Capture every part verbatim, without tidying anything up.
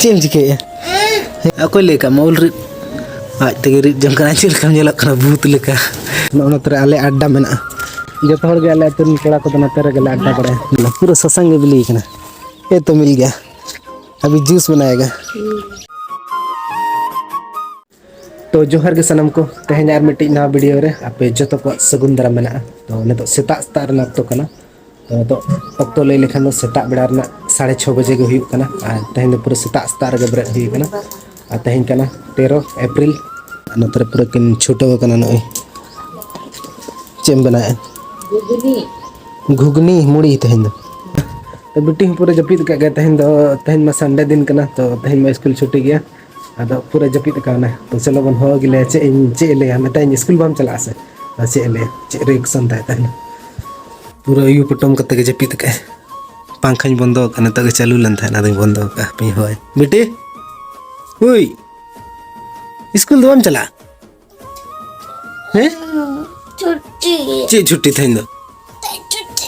ᱪᱮᱫ ᱮᱢ ᱪᱤᱠᱟᱹᱭᱮᱫᱼᱟ? ᱚᱠᱚᱭ ᱞᱟᱹᱭ ᱠᱟᱜ ᱢᱟ ᱩᱞ ᱨᱤᱫ? ᱟᱡ ᱛᱮᱜᱮ ᱨᱤᱫ ᱡᱚᱝ ᱠᱟᱱᱟ, ᱪᱮᱫ ᱞᱮᱠᱟᱢ ᱧᱮᱞᱚᱜ ᱠᱟᱱᱟ ᱵᱷᱩᱛ ᱞᱮᱠᱟ᱾ ᱱᱚᱜᱼᱚ ᱱᱚᱛᱮ ᱨᱮ ᱟᱞᱮ ᱟᱰᱰᱟ ᱢᱮᱱᱟᱜᱼᱟ᱾ ᱡᱚᱛᱚ ᱦᱚᱲ ᱜᱮ ᱟᱞᱮ ᱟᱹᱛᱩ ᱨᱮᱱ ᱠᱚᱲᱟ ᱠᱚᱫᱚ ᱱᱚᱛᱮ ᱨᱮᱜᱮ ᱞᱮ ᱟᱰᱰᱟ ᱵᱟᱲᱟᱭᱟ᱾ ᱯᱩᱨᱟᱹ ᱥᱟᱥᱟᱝ ᱜᱮ ᱵᱤᱞᱤ ᱠᱟᱱᱟ᱾ ᱮ ᱛᱚ ᱢᱤᱞ ᱜᱮᱭᱟ, ᱟᱵᱷᱤ ᱡᱩᱥ ᱵᱟᱱᱟᱭᱮᱜᱟ᱾ ᱛᱚ ᱡᱚᱦᱟᱨ ᱜᱮ ᱥᱟᱱᱟᱢ ᱠᱚ, ᱛᱮᱦᱮᱧ ᱟᱨ ᱢᱤᱫᱴᱤᱡ ᱱᱟᱣᱟ ᱵᱷᱤᱰᱤᱭᱳ ᱨᱮ ᱟᱯᱮ ᱡᱚᱛᱚ ᱠᱚᱣᱟᱜ ᱥᱟᱹᱜᱩᱱ ᱫᱟᱨᱟᱢ ᱢᱮᱱᱟᱜᱼᱟ᱾ ᱛᱚ ᱱᱤᱛᱚᱜ ᱥᱮᱛᱟᱜ ᱥᱮᱛᱟᱜ ᱨᱮᱱᱟᱜ ᱚᱠᱛᱚ ᱠᱟᱱᱟ᱾ ᱛᱚ ᱱᱤᱛᱚᱜ ᱚᱠᱛᱚ ᱞᱟᱹᱭ ᱞᱮᱠᱷᱟᱱ ᱫᱚ ᱥᱮᱛᱟᱜ ᱵᱮᱲᱟ ᱨᱮᱱᱟᱜ ᱥᱟᱲᱮ ᱪᱷᱚ ᱵᱟᱡᱮ ᱜᱮ ᱦᱩᱭᱩᱜ ᱠᱟᱱᱟ᱾ ᱟᱨ ᱛᱮᱦᱮᱧ ᱫᱚ ᱯᱩᱨᱟᱹ ᱥᱮᱛᱟᱜ ᱥᱮᱛᱟᱜ ᱨᱮᱜᱮ ᱵᱮᱨᱮᱫ ᱦᱩᱭ ᱠᱟᱱᱟ᱾ ᱟᱨ ᱛᱮᱦᱮᱧ ᱠᱟᱱᱟ ᱛᱮᱨᱚ ᱮᱯᱨᱤᱞ᱾ ᱟᱨ ᱱᱚᱛᱮ ᱨᱮ ᱯᱩᱨᱟᱹ ᱠᱤᱱ ᱪᱷᱩᱴᱟᱹᱣ ᱟᱠᱟᱱᱟ᱾ ᱱᱚᱜᱼᱚᱭ ᱪᱮᱫ ᱮᱢ ᱵᱮᱱᱟᱣᱮᱫᱼᱟ? ᱜᱷᱩᱜᱽᱱᱤ ᱢᱩᱲᱤ ᱛᱮᱦᱮᱧ ᱫᱚ᱾ ᱛᱚ ᱵᱤᱴᱤ ᱦᱚᱸ ᱯᱩᱨᱟᱹ ᱡᱟᱹᱯᱤᱫ ᱟᱠᱟᱫ ᱜᱮᱭᱟ᱾ ᱛᱮᱦᱮᱧ ᱫᱚ, ᱛᱮᱦᱮᱧ ᱢᱟ ᱥᱟᱱᱰᱮ ᱫᱤᱱ ᱠᱟᱱᱟ, ᱛᱚ ᱛᱮᱦᱮᱧ ᱢᱟ ᱥᱠᱩᱞ ᱪᱷᱩᱴᱤ ᱜᱮᱭᱟ᱾ ᱟᱫᱚ ᱯᱩᱨᱟᱹ ᱡᱟᱹᱯᱤᱫ ᱟᱠᱟᱣᱱᱟ᱾ ᱛᱚ ᱪᱚᱞᱚ ᱵᱚᱱ ᱦᱚᱦᱚ ᱜᱮᱞᱮᱭᱟ᱾ ᱪᱮᱫ ᱤᱧ, ᱪᱮᱫ ᱮ ᱞᱟᱹᱭᱟ? ᱢᱮᱛᱟᱭᱟᱹᱧ, "ᱥᱠᱩᱞ ᱵᱟᱢ ᱪᱟᱞᱟᱜᱼᱟ ᱥᱮ?" ᱟᱨ ᱪᱮᱫ ᱮ ᱞᱟᱹᱭᱟ, ᱪᱮᱫ ᱨᱤᱭᱮᱠᱥᱚᱱ ᱛᱟᱭ ᱛᱟᱦᱮᱱᱟ? ᱯᱩᱨᱟᱹ ᱩᱭᱩ ᱯᱚᱴᱚᱢ ᱠᱟᱛᱮ ᱜᱮ ᱡᱟᱹᱯᱤᱫ ᱟᱠᱟᱫᱼᱟᱭ᱾ ᱯᱟᱝᱠᱷᱟᱧ ᱵᱚᱱᱫᱚ ᱟᱠᱟᱫᱼᱟ, ᱱᱤᱛᱚᱜ ᱜᱮ ᱪᱟᱹᱞᱩ ᱞᱮᱱ ᱛᱟᱦᱮᱸᱫ, ᱟᱫᱚᱧ ᱵᱚᱱᱫᱚ ᱟᱠᱟᱫᱼᱟ᱾ ᱦᱟᱯᱮᱧ ᱦᱚᱦᱚᱭᱟ᱾ ᱵᱤᱴᱤ, ᱦᱩᱭ, ᱥᱠᱩᱞ ᱫᱚ ᱵᱟᱢ ᱪᱟᱞᱟᱜᱼᱟ? ᱦᱮᱸ? ᱪᱷᱩᱴᱤ᱾ ᱪᱮᱫ ᱪᱷᱩᱴᱤ ᱛᱮᱦᱮᱧ ᱫᱚ? ᱪᱷᱩᱴᱤ᱾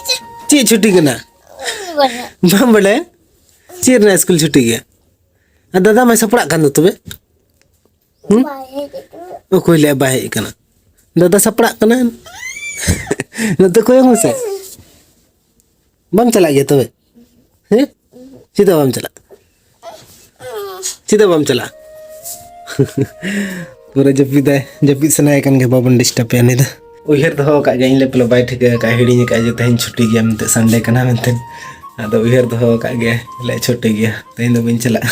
ᱪᱮᱫ ᱪᱷᱩᱴᱤ ᱠᱟᱱᱟ? ᱵᱟᱝ᱾ ᱵᱟᱢ ᱵᱟᱰᱟᱭᱟ? ᱪᱮᱫ ᱨᱮᱱᱟᱜ ᱥᱠᱩᱞ ᱪᱷᱩᱴᱤ ᱜᱮᱭᱟ? ᱟᱨ ᱫᱟᱫᱟ ᱢᱟᱭ ᱥᱟᱯᱲᱟᱜ ᱠᱟᱱ ᱫᱚ ᱛᱚᱵᱮ? ᱦᱩᱸ? ᱵᱟᱭ ᱦᱮᱡ ᱟᱠᱟᱱᱟ᱾ ᱚᱠᱚᱭ ᱞᱟᱹᱭᱟ ᱵᱟᱭ ᱦᱮᱡ ᱟᱠᱟᱱᱟ? ᱫᱟᱫᱟ ᱥᱟᱯᱲᱟᱜ ᱠᱟᱱᱟ᱾ ᱱᱚᱛᱮ ᱠᱚᱭᱚᱜ ᱢᱮᱥᱮ᱾ ᱵᱟᱢ ᱪᱟᱞᱟᱜ ᱜᱮᱭᱟ ᱛᱚᱵᱮ? ᱦᱮᱸ? ᱪᱮᱫᱟᱜ ᱵᱟᱢ ᱪᱟᱞᱟᱜ? ᱪᱮᱫᱟᱜ ᱵᱟᱢ ᱪᱟᱞᱟᱜᱼᱟ? ᱯᱩᱨᱟᱹ ᱡᱟᱹᱯᱤᱫᱟᱭ, ᱡᱟᱹᱯᱤᱫ ᱥᱟᱱᱟᱭᱮ ᱠᱟᱱ ᱜᱮᱭᱟ, ᱵᱟᱵᱚᱱ ᱰᱤᱥᱴᱟᱵᱮᱭᱟ ᱩᱱᱤ ᱫᱚ᱾ ᱩᱭᱦᱟᱹᱨ ᱫᱚᱦᱚ ᱟᱠᱟᱫ ᱜᱮᱭᱟ, ᱤᱧ ᱞᱮ ᱯᱟᱞᱮ ᱵᱟᱭ ᱴᱷᱤᱠᱟᱹ ᱟᱠᱟᱫᱼᱟ, ᱦᱤᱲᱤᱧ ᱟᱠᱟᱫᱼᱟ ᱡᱮ ᱛᱮᱦᱮᱧ ᱪᱷᱩᱴᱤ ᱜᱮᱭᱟ ᱢᱮᱱᱛᱮ, ᱥᱟᱱᱰᱮ ᱠᱟᱱᱟ ᱢᱮᱱᱛᱮ᱾ ᱟᱫᱚ ᱩᱭᱦᱟᱹᱨ ᱫᱚᱦᱚ ᱟᱠᱟᱫ ᱜᱮᱭᱟ, ᱞᱟᱹᱭ ᱪᱷᱩᱴᱤ ᱜᱮᱭᱟ, ᱛᱮᱦᱮᱧ ᱫᱚ ᱵᱟᱹᱧ ᱪᱟᱞᱟᱜᱼᱟ᱾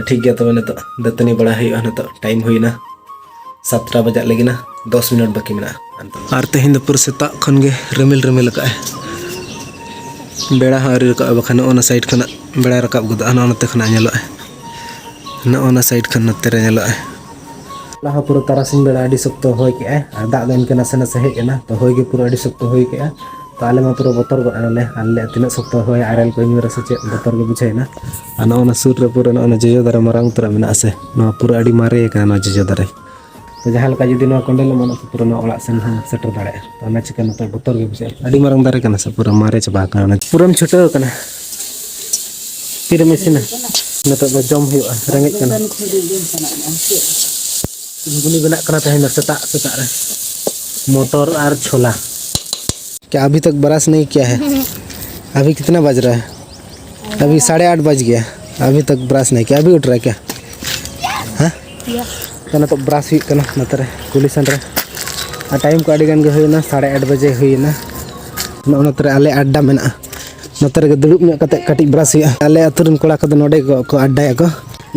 ᱴᱷᱤᱠ ᱜᱮᱭᱟ, ᱛᱚᱵᱮ ᱱᱤᱛᱚᱜ ᱫᱟᱹᱛᱟᱹᱱᱤ ᱵᱟᱲᱟ ᱦᱩᱭᱩᱜᱼᱟ, ᱱᱤᱛᱚᱜ ᱴᱟᱭᱤᱢ ᱦᱩᱭᱱᱟ᱾ ᱥᱟᱛᱴᱟ ᱵᱟᱡᱟᱜ ᱞᱟᱹᱜᱤᱫ ᱱᱟ, ᱫᱚᱥ ᱢᱤᱱᱤᱴ ᱵᱟᱹᱠᱤ ᱢᱮᱱᱟᱜᱼᱟ᱾ ᱟᱨ ᱛᱮᱦᱮᱧ ᱫᱚ ᱯᱩᱨᱟᱹ ᱥᱮᱛᱟᱜ ᱠᱷᱚᱱ ᱜᱮ ᱨᱤᱢᱤᱞ ᱨᱤᱢᱤᱞ ᱟᱠᱟᱫᱼᱟᱭ᱾ ᱵᱮᱲᱟ ᱦᱚᱸ ᱟᱹᱣᱨᱤ ᱨᱟᱠᱟᱵᱼᱟ, ᱵᱟᱠᱷᱟᱱ ᱱᱚᱜᱼᱚ ᱱᱟ ᱥᱟᱭᱤᱰ ᱠᱷᱚᱱᱟᱜ ᱵᱮᱲᱟᱭ ᱨᱟᱠᱟᱵ ᱜᱚᱫᱚᱜᱼᱟ᱾ ᱱᱚᱜᱼᱚ ᱱᱚᱛᱮ ᱠᱷᱚᱱᱟᱜ ᱧᱮᱞᱚᱜᱼᱟᱭ, ᱱᱚᱜᱼᱚ ᱱᱟ ᱥᱟᱭᱤᱰ ᱠᱷᱚᱱ ᱱᱚᱛᱮ ᱨᱮ ᱧᱮᱞᱚᱜᱼᱟᱭ᱾ ᱦᱚᱞᱟ ᱦᱚᱸ ᱯᱩᱨᱟᱹ ᱛᱟᱨᱟᱥᱤᱧ ᱵᱮᱲᱟ ᱟᱹᱰᱤ ᱥᱚᱠᱛᱚ ᱦᱚᱭ ᱠᱮᱜᱼᱟᱭ ᱟᱨ ᱫᱟᱜ ᱫᱚ ᱤᱱᱠᱟᱹ ᱱᱟᱥᱮ ᱱᱟᱥᱮ ᱦᱮᱡ ᱮᱱᱟ, ᱛᱚ ᱦᱚᱭ ᱜᱮ ᱯᱩᱨᱟᱹ ᱟᱹᱰᱤ ᱥᱚᱠᱛᱚ ᱦᱚᱭ ᱠᱮᱜᱼᱟ᱾ ᱛᱚ ᱟᱞᱮ ᱢᱟ ᱯᱩᱨᱟᱹ ᱵᱚᱛᱚᱨ ᱜᱚᱫ ᱮᱱᱟᱞᱮ, ᱟᱞᱮ ᱛᱤᱱᱟᱹᱜ ᱥᱚᱠᱛᱚ ᱦᱚᱭ ᱟᱨᱮᱞ ᱠᱚ ᱧᱩᱨᱟ ᱥᱮ ᱪᱮᱫ, ᱵᱚᱛᱚᱨ ᱜᱮ ᱵᱩᱡᱷᱟᱹᱣ ᱮᱱᱟ᱾ ᱟᱨ ᱱᱚᱜᱼᱚ ᱱᱟ ᱥᱩᱨ ᱨᱮ ᱯᱩᱨᱟᱹ ᱱᱚᱜᱼᱚ ᱱᱟ ᱡᱚᱡᱚ ᱫᱟᱨᱮ ᱢᱟᱨᱟᱝ ᱩᱛᱟᱹᱨᱟᱜ ᱢᱮᱱᱟᱜᱼᱟ ᱥᱮ, ᱱᱚᱣᱟ ᱯᱩᱨᱟᱹ ᱟᱹᱰᱤ ᱢᱟᱨᱮ ᱟᱠᱟᱱᱟ ᱱᱚᱣᱟ ᱡᱚᱡᱚ ᱫᱟᱨᱮ᱾ ᱛᱚ ᱡᱟᱦᱟᱸ ᱞᱮᱠᱟ ᱡᱩᱫᱤ ᱱᱚᱣᱟ ᱠᱚᱸᱰᱮᱞ ᱮᱢᱟᱱᱚᱜ ᱥᱮ ᱯᱩᱨᱟᱹ ᱱᱚᱣᱟ ᱚᱲᱟᱜ ᱥᱮᱱ ᱦᱚᱸ ᱥᱮᱴᱮᱨ ᱫᱟᱲᱮᱭᱟᱜᱼᱟ᱾ ᱛᱚ ᱚᱱᱟ ᱪᱤᱠᱟᱹ ᱱᱚᱛᱮ ᱵᱚᱛᱚᱨ ᱜᱮ ᱵᱩᱡᱷᱟᱹᱜᱼᱟ, ᱟᱹᱰᱤ ᱢᱟᱨᱟᱝ ᱫᱟᱨᱮ ᱠᱟᱱᱟ ᱥᱮ, ᱯᱩᱨᱟᱹ ᱢᱟᱨᱮ ᱪᱟᱵᱟ ᱟᱠᱟᱱᱟ᱾ ᱚᱱᱟ ᱯᱩᱨᱟᱹᱢ ᱪᱷᱩᱴᱟᱹᱣ ᱟᱠᱟᱱᱟ? ᱛᱤᱨᱮᱢ ᱤᱥᱤᱱᱟ? ᱱᱤᱛᱚᱜ ᱫᱚ ᱡᱚᱢ ᱦᱩᱭᱩᱜᱼᱟ, ᱨᱮᱸᱜᱮᱡ ᱠᱟᱱᱟ᱾ ᱜᱷᱩᱜᱽᱱᱤ ᱵᱮᱱᱟᱜ ᱠᱟᱱᱟ ᱛᱮᱦᱮᱧ ᱫᱚ ᱥᱮᱛᱟᱜ ᱥᱮᱛᱟᱜ ᱨᱮ, ᱢᱚᱴᱚᱨ ᱟᱨ ᱪᱷᱳᱞᱟ᱾ क्या अभी तक ब्रश नहीं किया है? अभी कितना बज रहा है? अभी साढ़े आठ बज गया। अभी तक ब्रश नहीं किया, अभी उठ रहा है क्या? हाँ? ᱛᱚ ᱱᱤᱛᱚᱜ ᱵᱨᱟᱥ ᱦᱩᱭᱩᱜ ᱠᱟᱱᱟ ᱱᱚᱛᱮ ᱨᱮ ᱠᱩᱞᱦᱤ ᱥᱮᱱ ᱨᱮ᱾ ᱟᱨ ᱴᱟᱭᱤᱢ ᱠᱚ ᱟᱹᱰᱤ ᱜᱟᱱ ᱜᱮ ᱦᱩᱭᱮᱱᱟ, ᱥᱟᱲᱮ ᱟᱴ ᱵᱟᱡᱮ ᱦᱩᱭᱮᱱᱟ᱾ ᱱᱚᱜᱼᱚ ᱱᱚᱛᱮ ᱨᱮ ᱟᱞᱮ ᱟᱰᱰᱟ ᱢᱮᱱᱟᱜᱼᱟ, ᱱᱚᱛᱮ ᱨᱮᱜᱮ ᱫᱩᱲᱩᱵ ᱧᱚᱜ ᱠᱟᱛᱮ ᱠᱟᱹᱴᱤᱡ ᱵᱨᱟᱥ ᱦᱩᱭᱩᱜᱼᱟ᱾ ᱟᱞᱮ ᱟᱹᱛᱩ ᱨᱮᱱ ᱠᱚᱲᱟ ᱠᱚᱫᱚ ᱱᱚᱰᱮ ᱠᱚ ᱠᱚ ᱟᱰᱰᱟᱭᱟᱠᱚ᱾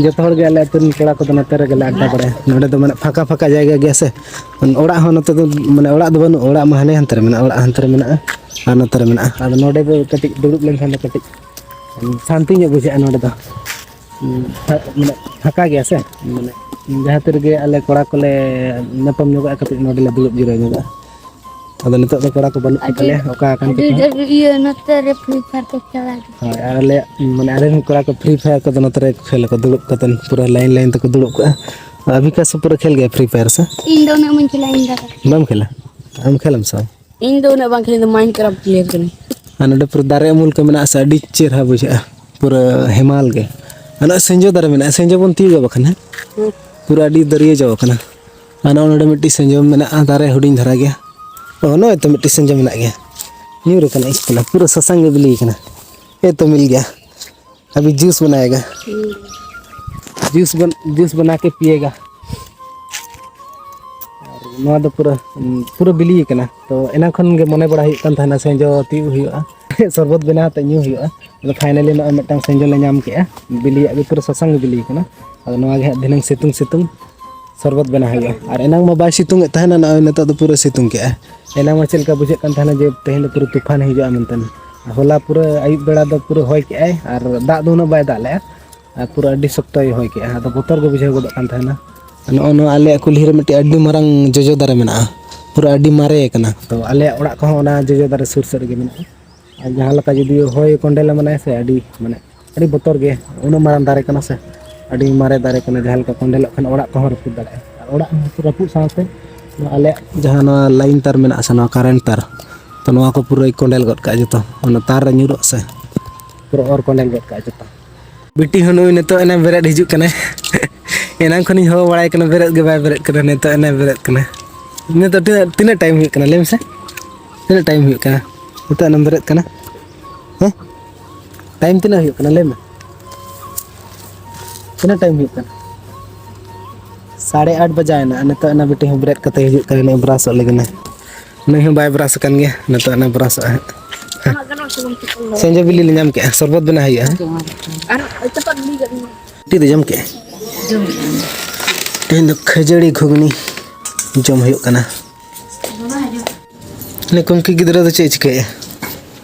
ᱡᱚᱛᱚ ᱦᱚᱲ ᱜᱮ ᱟᱞᱮ ᱟᱹᱛᱩ ᱨᱮᱱ ᱠᱚᱲᱟ ᱠᱚᱫᱚ ᱱᱚᱛᱮ ᱨᱮᱜᱮ ᱞᱮ ᱟᱰᱰᱟ ᱵᱟᱲᱟᱭᱟ᱾ ᱱᱚᱰᱮ ᱫᱚ ᱢᱟᱱᱮ ᱯᱷᱟᱸᱠᱟ ᱯᱷᱟᱸᱠᱟ ᱡᱟᱭᱜᱟ ᱜᱮᱭᱟ ᱥᱮ, ᱚᱲᱟᱜ ᱦᱚᱸ ᱱᱚᱛᱮ ᱫᱚ ᱢᱟᱱᱮ ᱚᱲᱟᱜ ᱫᱚ ᱵᱟᱹᱱᱩᱜᱼᱟ, ᱚᱲᱟᱜ ᱢᱟ ᱦᱟᱱᱮ ᱦᱟᱱᱛᱮ ᱨᱮ ᱢᱮᱱᱟᱜᱼᱟ, ᱚᱲᱟᱜ ᱦᱟᱱᱛᱮ ᱨᱮ ᱢᱮᱱᱟᱜᱼᱟ ᱟᱨ ᱱᱚᱛᱮ ᱨᱮ ᱢᱮᱱᱟᱜᱼᱟ᱾ ᱟᱫᱚ ᱱᱚᱰᱮ ᱫᱚ ᱠᱟᱹᱴᱤᱡ ᱫᱩᱲᱩᱵ ᱞᱮᱱᱠᱷᱟᱱ ᱫᱚ ᱠᱟᱹᱴᱤᱡ ᱥᱟᱱᱛᱤ ᱧᱚᱜ ᱵᱩᱡᱷᱟᱹᱜᱼᱟ ᱱᱚᱰᱮ ᱫᱚ᱾ ᱦᱩᱸ, ᱯᱷᱟ-, ᱢᱟᱱᱮ ᱯᱷᱟᱸᱠᱟ ᱜᱮᱭᱟ ᱥᱮ, ᱢᱟᱱᱮ ᱡᱟᱦᱟᱸ ᱛᱤ ᱨᱮᱜᱮ ᱟᱞᱮ ᱠᱚᱲᱟ ᱠᱚᱞᱮ ᱧᱟᱯᱟᱢ ᱧᱚᱜᱚᱜᱼᱟ, ᱠᱟᱹᱴᱤᱡ ᱱᱚᱰᱮ ᱞᱮ ᱫᱩᱲᱩᱵ ᱡᱤᱨᱟᱹᱣ ᱧᱚᱜᱚᱜᱼᱟ᱾ ᱟᱫᱚ ᱱᱤᱛᱚᱜ ᱫᱚ ᱠᱚᱲᱟ ᱠᱚ ᱵᱟᱹᱱᱩᱜ ᱠᱚ ᱛᱟᱞᱮᱭᱟ, ᱚᱠᱟ ᱟᱠᱟᱱ ᱪᱚᱠᱚ᱾ ᱤᱭᱟᱹ ᱱᱚᱛᱮ ᱨᱮ ᱯᱷᱨᱤ ᱯᱷᱟᱭᱟᱨ ᱠᱚ ᱠᱷᱮᱞᱟ᱾ ᱦᱳᱭ, ᱟᱨ ᱟᱞᱮᱭᱟᱜ, ᱢᱟᱱᱮ ᱟᱞᱮ ᱨᱮᱱ ᱠᱚᱲᱟ ᱠᱚ ᱯᱷᱨᱤ ᱯᱷᱟᱭᱟᱨ ᱠᱚᱫᱚ ᱱᱚᱛᱮ ᱨᱮ ᱠᱷᱮᱞ ᱟᱠᱚ, ᱫᱩᱲᱩᱵ ᱠᱟᱛᱮ ᱯᱩᱨᱟᱹ ᱞᱟᱭᱤᱱ ᱞᱟᱭᱤᱱ ᱛᱮᱠᱚ ᱫᱩᱲᱩᱵ ᱠᱚᱜᱼᱟ᱾ ᱟᱨ ᱟᱵᱷᱤ ᱠᱟ ᱥᱮ ᱯᱩᱨᱟᱹ ᱠᱷᱮᱞ ᱜᱮᱭᱟ ᱯᱷᱨᱤ ᱯᱷᱟᱭᱟᱨ ᱥᱮ? ᱤᱧ ᱫᱚ ᱩᱱᱟᱹᱜ ᱵᱟᱹᱧ ᱠᱷᱮᱞᱟ, ᱤᱧ ᱫᱚ᱾ ᱵᱟᱢ ᱠᱷᱮᱞᱟ? ᱟᱢ ᱠᱷᱮᱞᱟᱢ ᱥᱮ ᱵᱟᱝ? ᱤᱧ ᱫᱚ ᱩᱱᱟᱹᱜ ᱵᱟᱝ ᱠᱷᱮᱞ, ᱤᱧ ᱫᱚ Minecraft player ᱠᱟᱹᱱᱟᱹᱧ᱾ ᱟᱨ ᱱᱚᱰᱮ ᱯᱩᱨᱟᱹ ᱫᱟᱨᱮ ᱩᱢᱩᱞ ᱠᱚ ᱢᱮᱱᱟᱜᱼᱟ ᱥᱮ, ᱟᱹᱰᱤ ᱪᱮᱦᱨᱟ ᱵᱩᱡᱷᱟᱹᱜᱼᱟ, ᱯᱩᱨᱟᱹ ᱦᱮᱢᱟᱞ ᱜᱮ᱾ ᱟᱨ ᱱᱚᱜᱼᱚᱭ ᱥᱮᱸᱡᱳ ᱫᱟᱨᱮ ᱢᱮᱱᱟᱜᱼᱟ, ᱥᱮᱸᱡᱳ ᱵᱚᱱ ᱛᱤᱭᱩᱜᱟ ᱵᱟᱠᱷᱟᱱ, ᱦᱮᱸ? ᱦᱮᱸ᱾ ᱯᱩᱨᱟᱹ ᱟᱹᱰᱤ ᱫᱟᱹᱨᱭᱟᱹ ᱡᱚ ᱠᱟᱱᱟ᱾ ᱟᱨ ᱱᱚᱜᱼᱚ ᱱᱚᱰᱮ ᱢᱤᱫᱴᱤᱡ ᱥᱮᱸᱡᱳ ᱢᱮᱱᱟᱜᱼᱟ, ᱫᱟᱨᱮ ᱦᱩᱰᱤᱧ ᱫᱷᱟᱨᱟ ᱜᱮᱭᱟ᱾ ᱚ, ᱱᱚᱜᱼᱚᱭ ᱛᱚ ᱢᱤᱫᱴᱤᱡ ᱥᱮᱸᱡᱳ ᱢᱮᱱᱟᱜ ᱜᱮᱭᱟ, ᱧᱩᱨ ᱟᱠᱟᱱᱟ, ᱤᱥ ᱠᱟᱱᱟ, ᱯᱩᱨᱟᱹ ᱥᱟᱥᱟᱝ ᱜᱮ ᱵᱤᱞᱤ ᱠᱟᱱᱟ᱾ ᱮ ᱛᱚ ᱢᱤᱞ ᱜᱮᱭᱟ᱾ ᱟᱵᱷᱤ ᱡᱩᱥ ᱵᱟᱱᱟᱭᱮᱜᱟ᱾ ᱦᱩᱸ᱾ ᱡᱩᱥ ᱵᱟᱱ-, ᱡᱩᱥ ᱵᱟᱱᱟ ᱠᱮ ᱯᱤᱭᱮᱜᱟ᱾ ᱟᱨ ᱱᱚᱣᱟ ᱫᱚ ᱯᱩᱨᱟᱹ, ᱯᱩᱨᱟᱹ ᱵᱤᱞᱤ ᱠᱟᱱᱟ᱾ ᱛᱚ ᱮᱱᱟᱝ ᱠᱷᱚᱱ ᱜᱮ ᱢᱚᱱᱮ ᱵᱟᱲᱟ ᱦᱩᱭᱩᱜ ᱠᱟᱱ ᱛᱟᱦᱮᱱᱟ ᱥᱮᱸᱡᱳ ᱛᱤᱭᱳᱜ ᱦᱩᱭᱩᱜᱼᱟ, ᱥᱚᱨᱵᱚᱛ ᱵᱮᱱᱟᱣ ᱠᱟᱛᱮ ᱧᱩ ᱦᱩᱭᱩᱜᱼᱟ᱾ ᱟᱫᱚ finally ᱱᱚᱜᱼᱚᱭ ᱢᱤᱫᱴᱟᱝ ᱥᱮᱸᱡᱳ ᱞᱮ ᱧᱟᱢ ᱠᱮᱜᱼᱟ, ᱵᱤᱞᱤᱭᱟᱜ ᱜᱮ ᱯᱩᱨᱟᱹ ᱥᱟᱥᱟᱝ ᱜᱮ ᱵᱤᱞᱤ ᱠᱟᱱᱟ᱾ ᱟᱫᱚ ᱱᱚᱣᱟ ᱜᱮ ᱦᱟᱸᱜ ᱫᱷᱤᱱᱟᱹᱝ ᱥᱤᱛᱩᱝ ᱥᱤᱛᱩᱝ ᱥᱚᱨᱵᱚᱛ ᱵᱮᱱᱟᱣ ᱦᱩᱭᱩᱜᱼᱟ᱾ ᱟᱨ ᱮᱱᱟᱝ ᱢᱟ ᱵᱟᱭ ᱥᱤᱛᱩᱝ ᱮᱫ ᱛᱟᱦᱮᱱᱟ, ᱱᱚᱜᱼᱚᱭ ᱱᱤᱛᱚᱜ ᱫᱚ ᱯᱩᱨᱟᱹ ᱥᱤᱛᱩᱝ ᱠᱮᱜᱼᱟᱭ᱾ ᱮᱱᱟᱝ ᱢᱟ ᱪᱮᱫ ᱞᱮᱠᱟ ᱵᱩᱡᱷᱟᱹᱜ ᱠᱟᱱ ᱛᱟᱦᱮᱱᱟ ᱡᱮ ᱛᱮᱦᱮᱧ ᱫᱚ ᱯᱩᱨᱟᱹ ᱛᱩᱯᱷᱟᱱ ᱦᱤᱡᱩᱜᱼᱟ ᱢᱮᱱᱛᱮ᱾ ᱦᱚᱞᱟ ᱯᱩᱨᱟᱹ ᱟᱹᱭᱩᱵ ᱵᱮᱲᱟ ᱫᱚ ᱯᱩᱨᱟᱹ ᱦᱚᱭ ᱠᱮᱜᱼᱟᱭ ᱟᱨ ᱫᱟᱜ ᱫᱚ ᱩᱱᱟᱹᱜ ᱵᱟᱭ ᱫᱟᱜ ᱞᱮᱜᱼᱟ᱾ ᱟᱨ ᱯᱩᱨᱟᱹ ᱟᱹᱰᱤ ᱥᱚᱠᱛᱚᱭ ᱦᱚᱭ ᱠᱮᱜᱼᱟ, ᱟᱫᱚ ᱵᱚᱛᱚᱨ ᱜᱮ ᱵᱩᱡᱷᱟᱹᱣ ᱜᱚᱫᱚᱜ ᱠᱟᱱ ᱛᱟᱦᱮᱱᱟ᱾ ᱱᱚᱜᱼᱚ ᱱᱚᱣᱟ ᱟᱞᱮᱭᱟᱜ ᱠᱩᱞᱦᱤ ᱨᱮ ᱢᱤᱫᱴᱤᱡ ᱟᱹᱰᱤ ᱢᱟᱨᱟᱝ ᱡᱚᱡᱚ ᱫᱟᱨᱮ ᱢᱮᱱᱟᱜᱼᱟ, ᱯᱩᱨᱟᱹ ᱟᱹᱰᱤ ᱢᱟᱨᱮ ᱠᱟᱱᱟ᱾ ᱛᱚ ᱟᱞᱮᱭᱟᱜ ᱚᱲᱟᱜ ᱠᱚᱦᱚᱸ ᱚᱱᱟ ᱡᱚᱡᱚ ᱫᱟᱨᱮ ᱥᱩᱨ ᱥᱮᱫ ᱨᱮᱜᱮ ᱢᱮᱱᱟᱜᱼᱟ᱾ ᱟᱨ ᱡᱟᱦᱟᱸ ᱞᱮᱠᱟ ᱡᱩᱫᱤ ᱦᱚᱭ ᱠᱚᱸᱰᱮᱞ ᱢᱟᱱᱟᱭ ᱥᱮ, ᱟᱹᱰᱤ ᱢᱟᱱᱮ ᱟᱹᱰᱤ ᱵᱚᱛᱚᱨ ᱜᱮ, ᱩᱱᱟᱹᱜ ᱢᱟᱨᱟᱝ ᱫᱟᱨᱮ ᱠᱟᱱᱟ ᱥᱮ, ᱟᱹᱰᱤ ᱢᱟᱨᱮ ᱫᱟᱨᱮ ᱠᱟᱱᱟ, ᱡᱟᱦᱟᱸ ᱞᱮᱠᱟ ᱠᱚᱸᱰᱮᱞᱚᱜ ᱠᱷᱟᱱ ᱚᱲᱟᱜ ᱠᱚᱦᱚᱸ ᱨᱟᱹᱯᱩᱫ ᱫᱟᱲᱮᱭᱟᱜᱼᱟ᱾ ᱟᱨ ᱚᱲᱟᱜ ᱨᱟᱹᱯᱩᱫ ᱥᱟᱶᱛᱮ ᱱᱚᱣᱟ ᱟᱞᱮᱭᱟᱜ ᱡᱟᱦᱟᱸ ᱱᱚᱣᱟ line ᱛᱟᱨ ᱢᱮᱱᱟᱜᱼᱟ ᱥᱮ, ᱱᱚᱣᱟ current ᱛᱟᱨ, ᱛᱚ ᱱᱚᱣᱟ ᱠᱚ ᱯᱩᱨᱟᱹᱭ ᱠᱚᱸᱰᱮᱞ ᱜᱚᱫ ᱠᱟᱜᱼᱟ ᱡᱚᱛᱚ, ᱚᱱᱟ ᱛᱟᱨ ᱨᱮ ᱧᱩᱨᱩᱜ ᱥᱮ᱾ ᱯᱩᱨᱟᱹ ᱚᱨ ᱠᱚᱸᱰᱮᱞ ᱜᱚᱫ ᱠᱟᱜᱼᱟ ᱡᱚᱛᱚ᱾ ᱵᱤᱴᱤ ᱦᱚᱸ ᱱᱩᱭ ᱱᱤᱛᱚᱜ ᱮᱱᱟ ᱵᱮᱨᱮᱫ ᱦᱤᱡᱩᱜ ᱠᱟᱱᱟᱭ᱾ ᱮᱱᱟᱝ ᱠᱷᱚᱱᱤᱧ ᱦᱚᱦᱚ ᱵᱟᱲᱟᱭ ᱠᱟᱱᱟ, ᱵᱮᱨᱮᱫ ᱜᱮ ᱵᱟᱭ ᱵᱮᱨᱮᱫ ᱠᱟᱱᱟ᱾ ᱱᱤᱛᱚᱜ ᱮᱱᱟ ᱵᱮᱨᱮᱫ ᱠᱟᱱᱟ᱾ ᱱᱤᱛᱚᱜ ᱛᱤᱱᱟᱹᱜ, ᱛᱤᱱᱟᱹᱜ ᱴᱟᱭᱤᱢ ᱦᱩᱭᱩᱜ ᱠᱟᱱᱟ ᱞᱟᱹᱭ ᱢᱮᱥᱮ? ᱛᱤᱱᱟᱹᱜ ᱴᱟᱭᱤᱢ ᱦᱩᱭᱩᱜ ᱠᱟᱱᱟ? ᱱᱤᱛᱚᱜ ᱮᱱᱟᱢ ᱵᱮᱨᱮᱫ ᱠᱟᱱᱟ? ᱦᱮᱸ? ᱴᱟᱭᱤᱢ ᱛᱤᱱᱟᱹᱜ ᱦᱩᱭᱩᱜ ᱠᱟᱱᱟ ᱞᱟᱹᱭ ᱢᱮ? ᱛᱤᱱᱟᱹᱜ ᱴᱟᱭᱤᱢ ᱦᱩᱭᱩᱜ ᱠᱟᱱᱟ? ᱥᱟᱲᱮ ᱟᱴ ᱵᱟᱡᱟᱣ ᱮᱱᱟ᱾ ᱱᱤᱛᱚᱜ ᱮᱱᱟ ᱵᱤᱴᱤ ᱦᱚᱸ ᱵᱮᱨᱮᱫ ᱠᱟᱛᱮ ᱦᱤᱡᱩᱜ ᱠᱟᱱᱟ, ᱱᱤᱛᱚᱜ ᱵᱨᱟᱥᱚᱜ ᱞᱟᱹᱜᱤᱫ ᱱᱟᱭ᱾ ᱱᱩᱭ ᱦᱚᱸ ᱵᱟᱭ ᱵᱨᱟᱥ ᱟᱠᱟᱱ ᱜᱮᱭᱟ, ᱱᱤᱛᱚᱜ ᱮᱱᱟ ᱵᱨᱟᱥᱚᱜᱼᱟ ᱦᱟᱸᱜ᱾ ᱥᱮᱸᱡᱳ ᱵᱤᱞᱤ ᱞᱮ ᱧᱟᱢ ᱠᱮᱜᱼᱟ, ᱥᱚᱨᱵᱚᱛ ᱵᱮᱱᱟᱣ ᱦᱩᱭᱩᱜᱼᱟ ᱦᱟᱸᱜ᱾ ᱟᱨ ᱪᱟᱯᱟᱫ ᱜᱤᱰᱤ ᱠᱟᱜ ᱢᱮ᱾ ᱵᱤᱴᱤ ᱫᱚ ᱡᱚᱢ ᱠᱮᱜᱼᱟ? ᱡᱚᱢ ᱠᱮᱜᱼᱟ᱾ ᱛᱮᱦᱮᱧ ᱫᱚ ᱠᱷᱟᱹᱡᱟᱹᱲᱤ ᱜᱷᱩᱜᱽᱱᱤ ᱡᱚᱢ ᱦᱩᱭᱩᱜ ᱠᱟᱱᱟ᱾ ᱱᱩᱠᱩ ᱜᱤᱫᱽᱨᱟᱹ ᱫᱚ ᱪᱮᱫ ᱮ ᱪᱤᱠᱟᱹᱭᱮᱫᱼᱟ?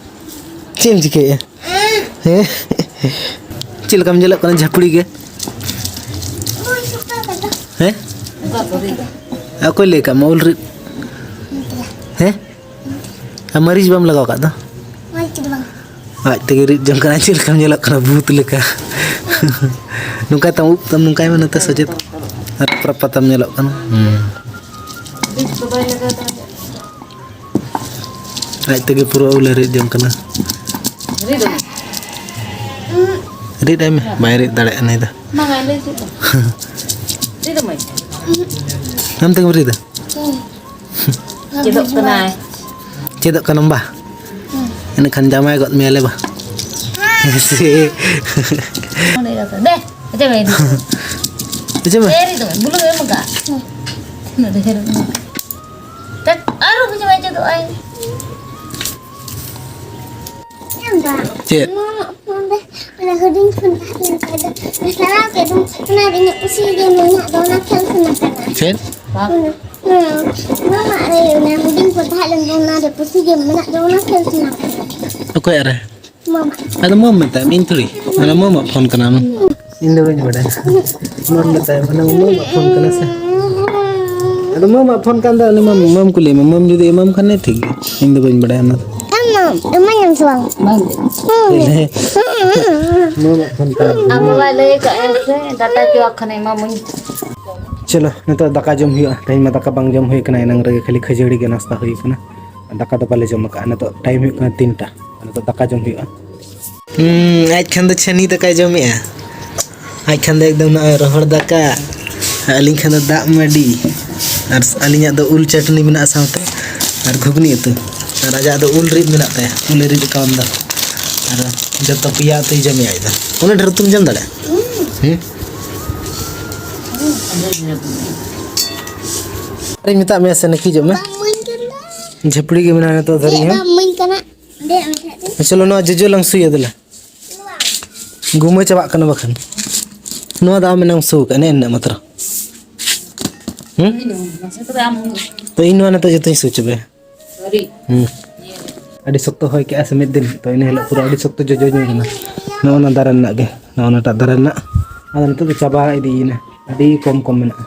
ᱪᱮᱫ ᱮᱢ ᱪᱤᱠᱟᱹᱭᱮᱫᱼᱟ? ᱦᱮᱸ? ᱪᱮᱫ ᱞᱮᱠᱟᱢ ᱧᱮᱞᱚᱜ ᱠᱟᱱᱟ ᱡᱷᱟᱹᱯᱲᱤ ᱜᱮ? ᱦᱮᱸ? ᱚᱠᱚᱭ ᱞᱟᱹᱭ ᱠᱟᱜ ᱢᱟ ᱩᱞ ᱨᱤᱫ? ᱦᱮᱸ? ᱟᱨ ᱢᱟᱹᱨᱤᱪ ᱵᱟᱢ ᱞᱟᱜᱟᱣ ᱠᱟᱜ ᱫᱚ? ᱟᱡ ᱛᱮᱜᱮ ᱨᱤᱫ ᱡᱚᱝ ᱠᱟᱱᱟ, ᱪᱮᱫ ᱞᱮᱠᱟᱢ ᱧᱮᱞᱚᱜ ᱠᱟᱱᱟ ᱵᱷᱩᱛ ᱞᱮᱠᱟ᱾ ᱱᱚᱝᱠᱟᱭ ᱛᱟᱢ, ᱩᱵ ᱛᱟᱢ ᱱᱚᱝᱠᱟᱭ ᱢᱮ ᱱᱚᱛᱮ ᱥᱚᱡᱷᱮ ᱛᱮ᱾ ᱟᱨ ᱨᱟᱯᱨᱟᱯᱟ ᱛᱟᱢ ᱧᱮᱞᱚᱜ ᱠᱟᱱᱟ᱾ ᱦᱩᱸ᱾ ᱟᱡ ᱛᱮᱜᱮ ᱯᱩᱨᱟᱹ ᱩᱞᱮ ᱨᱤᱫ ᱡᱚᱝ ᱠᱟᱱᱟ᱾ ᱨᱤᱫ ᱟᱭ ᱢᱮ᱾ ᱵᱟᱭ ᱨᱤᱫ ᱫᱟᱲᱮᱭᱟᱜᱼᱟ ᱱᱩᱭ ᱫᱚ᱾ ᱵᱟᱝ, ᱟᱭ ᱞᱟᱹᱭ ᱪᱮᱫ ᱫᱚ? ᱨᱤᱫ ᱟᱢᱟᱭ᱾ ᱟᱢ ᱛᱮᱜᱮᱢ ᱨᱤᱫᱟ? ᱪᱮᱫᱚᱜ ᱠᱟᱱᱟᱭ᱾ ᱪᱮᱫᱚᱜ ᱠᱟᱱᱟᱢ ᱵᱟ? ᱮᱱᱠᱷᱟᱱ ᱡᱟᱶᱟᱭ ᱜᱚᱫ ᱢᱮᱭᱟᱞᱮ ᱵᱟ᱾ ᱦᱮᱸ ᱥᱮ᱾ ᱫᱮ, ᱚᱪᱚᱜ ᱢᱮ᱾ ᱚᱪᱚᱜ ᱢᱮ᱾ ᱮ, ᱨᱤᱫ ᱟᱢᱟᱭ᱾ ᱵᱩᱞᱩᱝ ᱮᱢ ᱟᱠᱟᱫ᱾ ᱩᱱᱟᱹᱜ ᱰᱷᱮᱨ ᱢᱮᱱᱟᱜᱼᱟ᱾ ᱟᱨᱚ ᱵᱩᱡᱷᱟᱹᱣ ᱪᱮᱫᱚᱜ ᱟᱭ᱾ ᱪᱮᱫ? ᱚᱱᱟ ᱦᱩᱰᱤᱧ ᱠᱷᱚᱱ ᱛᱟᱦᱮᱸ ᱞᱮᱱ ᱠᱷᱟᱡ ᱫᱚ ᱥᱟᱨᱟ ᱠᱮᱫᱚᱢ, ᱚᱱᱟ ᱨᱮ ᱤᱧᱟᱹᱜ ᱠᱩᱥᱤ ᱜᱮ ᱢᱮᱱᱟᱜ ᱫᱚ, ᱚᱱᱟ ᱠᱷᱮᱞ ᱥᱟᱱᱟ ᱠᱟᱱᱟ᱾ ᱪᱮᱫ? ᱦᱩᱸ, ᱦᱩᱸ, ᱱᱚᱣᱟ ᱨᱮ ᱚᱱᱟ ᱦᱩᱰᱤᱧ ᱠᱚ ᱛᱟᱦᱮᱸ ᱞᱮᱱ ᱫᱚ, ᱚᱱᱟ ᱨᱮ ᱯᱩᱥᱤ ᱜᱮ ᱢᱮᱱᱟᱜ ᱫᱚ, ᱚᱱᱟ ᱠᱷᱮᱞ ᱥᱟᱱᱟ ᱠᱟᱱᱟ᱾ ᱚᱠᱚᱭᱟᱜ ᱨᱮ? ᱢᱟᱢᱟ᱾ ᱟᱫᱚ ᱢᱟᱢ ᱢᱮᱛᱟᱭ ᱢᱮ, ᱤᱧ ᱛᱷᱚᱲᱤ᱾ ᱚᱱᱟ ᱢᱟᱢᱟᱜ ᱯᱷᱳᱱ ᱠᱟᱱᱟ ᱚᱱᱟ᱾ ᱤᱧ ᱫᱚ ᱵᱟᱹᱧ ᱵᱟᱰᱟᱭᱟ᱾ ᱢᱟᱢ ᱢᱮᱛᱟᱭ ᱢᱮ, ᱚᱱᱟ ᱢᱟᱢᱟᱜ ᱯᱷᱳᱱ ᱠᱟᱱᱟ ᱥᱮ᱾ ᱟᱫᱚ ᱢᱟᱢᱟᱜ ᱯᱷᱳᱱ ᱠᱟᱱ ᱫᱚ, ᱩᱱᱤ ᱢᱟᱢ, ᱢᱟᱢ ᱠᱩᱞᱤᱭᱮ ᱢᱮ᱾ ᱢᱟᱢ ᱡᱩᱫᱤ ᱮᱢᱟᱢ ᱠᱷᱟᱱᱮ ᱴᱷᱤᱠ ᱜᱮᱭᱟ᱾ ᱤᱧ ᱫᱚ ᱵᱟᱹᱧ ᱵᱟᱰᱟᱭᱟ ᱚᱱᱟ ᱫᱚ᱾ ᱟᱢ ᱢᱟᱢ, ᱮᱢᱟᱹᱧ ᱟᱢ ᱥᱮ ᱵᱟᱝ? ᱵᱟᱝ ᱜᱮ᱾ ᱦᱮᱸ᱾ ᱢᱟᱢᱟᱜ ᱯᱷᱳᱱ ᱠᱟᱱᱟ᱾ ᱟᱢ ᱵᱟᱵᱟᱭ ᱞᱟᱹᱭ ᱠᱟᱜ ᱮ ᱥᱮ, ᱰᱟᱴᱟ ᱪᱚᱣᱟᱜ ᱠᱷᱟᱱᱮ ᱮᱢᱟᱢᱟᱹᱧ᱾ ᱪᱚᱞᱚ, ᱱᱤᱛᱚᱜ ᱫᱟᱠᱟ ᱡᱚᱢ ᱦᱩᱭᱩᱜᱼᱟ᱾ ᱛᱮᱦᱮᱧ ᱢᱟ ᱫᱟᱠᱟ ᱵᱟᱝ ᱡᱚᱢ ᱦᱩᱭ ᱠᱟᱱᱟ, ᱮᱱᱟᱝ ᱨᱮᱜᱮ ᱠᱷᱟᱹᱞᱤ ᱠᱷᱟᱹᱡᱟᱹᱲᱤ ᱜᱮ ᱱᱟᱥᱛᱟ ᱦᱩᱭ ᱠᱟᱱᱟ᱾ ᱫᱟᱠᱟ ᱫᱚ ᱵᱟᱞᱮ ᱡᱚᱢ ᱟᱠᱟᱫᱼᱟ᱾ ᱱᱤᱛᱚᱜ ᱴᱟᱭᱤᱢ ᱦᱩᱭᱩᱜ ᱠᱟᱱᱟ ᱛᱤᱱᱴᱟ᱾ ᱱᱤᱛᱚᱜ ᱫᱟᱠᱟ ᱡᱚᱢ ᱦᱩᱭᱩᱜᱼᱟ᱾ ᱦᱩᱸ, ᱟᱡ ᱠᱷᱟᱱ ᱫᱚ ᱪᱷᱟᱹᱱᱤ ᱫᱟᱠᱟᱭ ᱡᱚᱢᱮᱜᱼᱟ᱾ ᱟᱡ ᱠᱷᱟᱱ ᱫᱚ ᱮᱠᱫᱚᱢ ᱱᱚᱜᱼᱚᱭ ᱨᱚᱦᱚᱲ ᱫᱟᱠᱟ, ᱟᱹᱞᱤᱧ ᱠᱷᱟᱱ ᱫᱚ ᱫᱟᱜ ᱢᱟᱹᱰᱤ, ᱟᱨ ᱟᱹᱞᱤᱧᱟᱜ ᱫᱚ ᱩᱞ ᱪᱟᱹᱴᱱᱤ ᱢᱮᱱᱟᱜᱼᱟ ᱥᱟᱶᱛᱮ, ᱟᱨ ᱜᱷᱩᱜᱽᱱᱤ ᱩᱛᱩ, ᱟᱨ ᱟᱡᱟᱜ ᱫᱚ ᱩᱞ ᱨᱤᱫ ᱢᱮᱱᱟᱜ ᱛᱟᱭᱟ, ᱩᱞᱮ ᱨᱤᱫ ᱟᱠᱟᱣᱟᱱ ᱫᱚ, ᱟᱨ ᱡᱚᱛᱚ ᱯᱮᱭᱟ ᱩᱛᱩᱭ ᱡᱚᱢᱮᱜᱼᱟ ᱟᱡ ᱫᱚ᱾ ᱩᱱᱟᱹᱜ ᱰᱷᱮᱨ ᱩᱛᱩᱢ ᱡᱚᱢ ᱫᱟᱲᱮᱭᱟᱜᱼᱟ? ᱦᱩᱸ? ᱟᱨᱤᱧ ᱢᱮᱛᱟᱜ ᱢᱮᱭᱟ ᱥᱮ ᱱᱟᱹᱠᱤᱡᱚᱜ ᱢᱮ᱾ ᱵᱟᱢ ᱤᱢᱟᱹᱧ ᱠᱟᱱᱟ᱾ ᱡᱷᱟᱹᱯᱲᱤ ᱜᱮ ᱢᱮᱱᱟᱜᱼᱟ ᱱᱤᱛᱚᱜ ᱫᱷᱟᱹᱨᱤᱡ ᱪᱮᱫ ᱦᱚᱸ᱾ ᱵᱟᱢ ᱤᱢᱟᱹᱧ ᱠᱟᱱᱟ? ᱫᱮ, ᱟᱢ ᱴᱷᱮᱱ ᱫᱚ᱾ ᱪᱚᱞᱚ, ᱱᱚᱣᱟ ᱡᱚᱡᱚ ᱞᱟᱝ ᱥᱩᱭᱟ ᱫᱮᱞᱟ᱾ ᱜᱩᱢᱟᱹ ᱪᱟᱵᱟᱜ ᱠᱟᱱᱟ ᱵᱟᱠᱷᱟᱱ᱾ ᱱᱚᱣᱟ ᱫᱚ ᱟᱢ ᱮᱱᱟᱝ ᱥᱩ ᱠᱟᱜ, ᱮᱱᱮ ᱮᱱᱮ ᱢᱟᱛᱨᱚ᱾ ᱦᱩᱸ? ᱛᱚ ᱤᱧ ᱱᱚᱣᱟ ᱱᱤᱛᱚᱜ ᱡᱚᱛᱚᱧ ᱥᱩ ᱪᱟᱵᱟᱭᱟ᱾ ᱦᱩᱸ᱾ ᱟᱹᱰᱤ ᱥᱚᱠᱛᱚ ᱦᱚᱭ ᱠᱮᱜᱼᱟ ᱥᱮ ᱢᱤᱫ ᱫᱤᱱ, ᱛᱚ ᱤᱱᱟᱹ ᱦᱤᱞᱳᱜ ᱯᱩᱨᱟᱹ ᱟᱹᱰᱤ ᱥᱚᱠᱛᱚ ᱡᱚᱡᱚ ᱧᱩᱨ ᱮᱱᱟ᱾ ᱱᱚᱜᱼᱚ ᱱᱟ ᱫᱟᱨᱮ ᱨᱮᱱᱟᱜ ᱜᱮ, ᱱᱚᱜᱼᱚ ᱱᱟᱴᱟᱜ ᱫᱟᱨᱮ ᱨᱮᱱᱟᱜ᱾ ᱟᱫᱚ ᱱᱤᱛᱚᱜ ᱫᱚ ᱪᱟᱵᱟ ᱤᱫᱤᱭᱮᱱᱟ, ᱟᱹᱰᱤ ᱠᱚᱢ ᱠᱚᱢ ᱢᱮᱱᱟᱜᱼᱟ᱾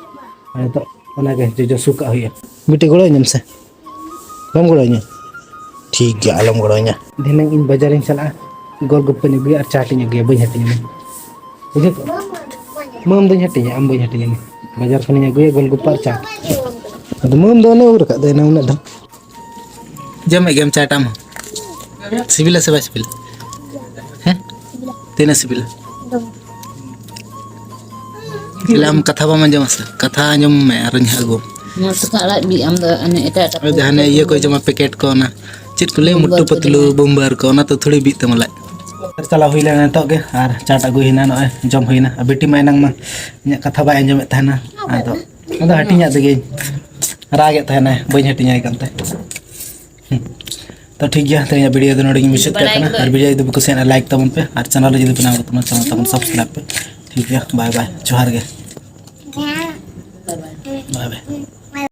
ᱟᱨ ᱱᱤᱛᱚᱜ ᱚᱱᱟᱜᱮ ᱡᱚᱡᱚ ᱥᱩ ᱠᱟᱜ ᱦᱩᱭᱩᱜᱼᱟ᱾ ᱢᱤᱫᱴᱤᱡ ᱜᱚᱲᱚ ᱤᱧᱟᱢ ᱥᱮ? ᱵᱟᱢ ᱜᱚᱲᱚ ᱤᱧᱟ? ᱴᱷᱤᱠ ᱜᱮᱭᱟ, ᱟᱞᱚᱢ ᱜᱚᱲᱚ ᱤᱧᱟ᱾ ᱫᱷᱤᱱᱟᱹᱝ ᱤᱧ ᱵᱟᱡᱟᱨᱤᱧ ᱪᱟᱞᱟᱜᱼᱟ, ᱜᱳᱞᱜᱚᱯᱯᱮᱧ ᱟᱹᱜᱩᱭᱟ ᱟᱨ ᱪᱟᱴ ᱤᱧ ᱟᱹᱜᱩᱭᱟ, ᱵᱟᱹᱧ ᱦᱟᱹᱴᱤᱧ ᱟᱢᱟ᱾ ᱵᱩᱡᱷᱟᱹᱣ ᱠᱮᱫ? ᱢᱟᱹᱢ ᱫᱚᱧ ᱦᱟᱹᱴᱤᱧᱟ, ᱟᱢ ᱵᱟᱹᱧ ᱦᱟᱹᱴᱤᱧ ᱟᱢᱟ᱾ ᱵᱟᱡᱟᱨ ᱠᱷᱚᱱᱤᱧ ᱟᱹᱜᱩᱭᱟ ᱜᱳᱞᱜᱚᱯᱯᱟ ᱟᱨ ᱪᱟᱴ᱾ ᱟᱫᱚ ᱢᱟᱹᱢ ᱫᱚ ᱚᱱᱮ ᱩᱨ ᱟᱠᱟᱫ ᱫᱚ ᱮᱱᱟᱝ ᱩᱱᱟᱹᱜ ᱰᱷᱮᱨ᱾ ᱡᱚᱢᱮᱫ ᱜᱮᱭᱟᱢ ᱪᱟᱴ ᱟᱢ ᱦᱚᱸ? ᱥᱤᱵᱤᱞᱟ ᱥᱮ ᱵᱟᱭ ᱥᱤᱵᱤᱞᱟ? ᱦᱮᱸ? ᱛᱤᱱᱟᱹᱜ ᱥᱤᱵᱤᱞᱟ? ᱪᱮᱫ ᱟᱢ ᱠᱟᱛᱷᱟ ᱵᱟᱢ ᱟᱸᱡᱚᱢᱟ ᱥᱮ? ᱠᱟᱛᱷᱟ ᱟᱸᱡᱚᱢ ᱢᱮ, ᱟᱨᱚᱧ ᱦᱟᱹᱜᱩ᱾ ᱱᱚᱣᱟ ᱥᱟᱠᱟᱢ ᱟᱲᱟᱜ ᱵᱤᱫ ᱟᱢ ᱫᱚ, ᱚᱱᱮ ᱮᱴᱟᱜ ᱮᱴᱟᱜ ᱟᱨ ᱡᱟᱦᱟᱸ ᱠᱚ ᱤᱭᱟᱹ ᱠᱚᱭ ᱡᱚᱢᱟ, ᱯᱮᱠᱮᱴ ᱠᱚ, ᱚᱱᱟ ᱪᱮᱫ ᱠᱚ ᱞᱟᱹᱭᱟ, ᱵᱳᱢᱵᱟᱨ ᱢᱩᱴᱩ ᱠᱚ ᱯᱟᱛᱞᱩ, ᱡᱚᱢᱟ᱾ ᱵᱳᱢᱵᱟᱨ ᱠᱚ, ᱚᱱᱟ ᱛᱚ ᱛᱷᱚᱲᱤ ᱵᱤᱫ ᱛᱟᱢᱟ ᱞᱟᱡ᱾ ᱪᱟᱞᱟᱣ ᱦᱩᱭ ᱞᱮᱱᱟ ᱱᱤᱛᱚᱜ ᱜᱮ, ᱟᱨ ᱪᱟᱴ ᱟᱹᱜᱩ ᱦᱩᱭᱱᱟ, ᱱᱚᱜᱼᱚᱭ ᱡᱚᱢ ᱦᱩᱭᱱᱟ᱾ ᱟᱨ ᱵᱤᱴᱤ ᱢᱟ ᱮᱱᱟᱝ ᱢᱟ ᱤᱧᱟᱹᱜ ᱠᱟᱛᱷᱟ ᱵᱟᱭ ᱟᱸᱡᱚᱢᱮᱫ ᱛᱟᱦᱮᱱᱟ, ᱟᱫᱚ, ᱟᱫᱚ ᱦᱟᱹᱴᱤᱧᱟᱜ ᱛᱮᱜᱮᱧ ᱨᱟᱜᱮᱫ ᱛᱟᱦᱮᱱᱟᱭ, ᱵᱟᱹᱧ ᱦᱟᱹᱴᱤᱧᱟᱭ ᱠᱟᱱ ᱛᱟᱦᱮᱸᱫ᱾ ᱦᱩᱸ᱾ ᱛᱚ ᱴᱷᱤᱠ ᱜᱮᱭᱟ, ᱛᱮᱦᱮᱧᱟᱜ ᱵᱷᱤᱰᱤᱭᱳ ᱫᱚ ᱱᱚᱰᱮ ᱜᱤᱧ ᱢᱩᱪᱟᱹᱫ ᱠᱟᱜ ᱠᱟᱱᱟ᱾ ᱟᱨ ᱵᱷᱤᱰᱤᱭᱳ ᱡᱩᱫᱤ ᱯᱮ ᱠᱩᱥᱤᱭᱟᱜᱼᱟ, ᱞᱟᱭᱤᱠ ᱛᱟᱵᱚᱱ ᱯᱮ, ᱟᱨ ᱪᱮᱱᱮᱞ ᱨᱮ ᱡᱩᱫᱤ ᱯᱮ ᱱᱟᱣᱟ ᱠᱟᱱᱟ, ᱪᱮᱱᱮᱞ ᱛᱟᱵᱚᱱ ᱥᱟᱵᱥᱠᱨᱟᱭᱤᱵ ᱯᱮ᱾ ᱴᱷᱤᱠ ᱜᱮᱭᱟ, ᱵᱟᱭ ᱵᱟᱭ, ᱡᱚᱦᱟᱨ ᱜᱮ᱾